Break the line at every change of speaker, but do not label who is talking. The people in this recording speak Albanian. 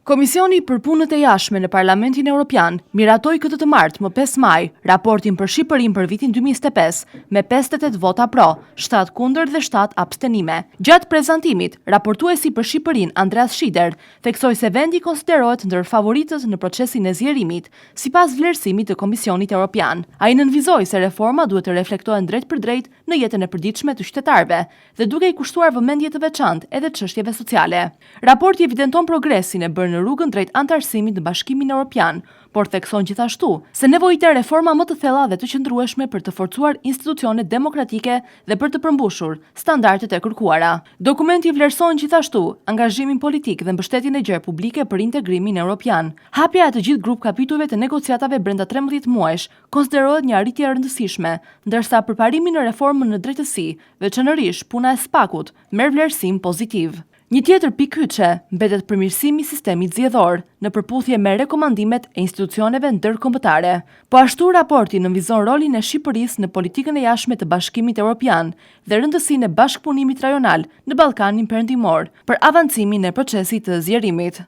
Komisioni për Punët e Jashtme në Parlamentin Europian miratoi këtë të martë, më 5 maj, raportin për Shqipërinë për vitin 2025 me 58 vota pro, 7 kundër dhe 7 abstenime. Gjatë prezantimit, raportuesi për Shqipërinë Andreas Schieder theksoi se vendi konsiderohet ndër favoritët në procesin e zgjerimit, sipas vlerësimit të Komisionit Europian. Ai nënvizoi se reforma duhet të reflektohen drejtpërdrejt në jetën e përditshme të qytetarëve dhe duke i kushtuar vëmendje të veçantë edhe çështjeve sociale. Raporti evidenton progresin e bërë në rrugën drejt anëtarësimit në Bashkimin Europian, por thekson gjithashtu se nevojiten reforma më të thella dhe të qëndrueshme për të forcuar institucionet demokratike dhe për të përmbushur standardet e kërkuara. Dokumenti vlerëson gjithashtu angazhimin politik dhe mbështetjen e gjerë publike për integrimin europian. Hapja e të gjithë grup kapitujve të negociatave brenda 13 muajsh konsiderohet një arritje e rëndësishme, ndërsa përparimi në reformën në drejtësi, veçanërisht puna e SPAK-ut, merr vlerësim pozitiv. Një tjetër pikë kyçe mbetet përmirësimi i sistemit zgjedhor në përputhje me rekomandimet e institucioneve ndërkombëtare. Po ashtu raporti nënvizon rolin e Shqipërisë në politikën e jashtme të Bashkimit Evropian dhe rëndësinë e bashkëpunimit rajonal në Ballkanin Perëndimor për avancimin e procesit të zgjerimit.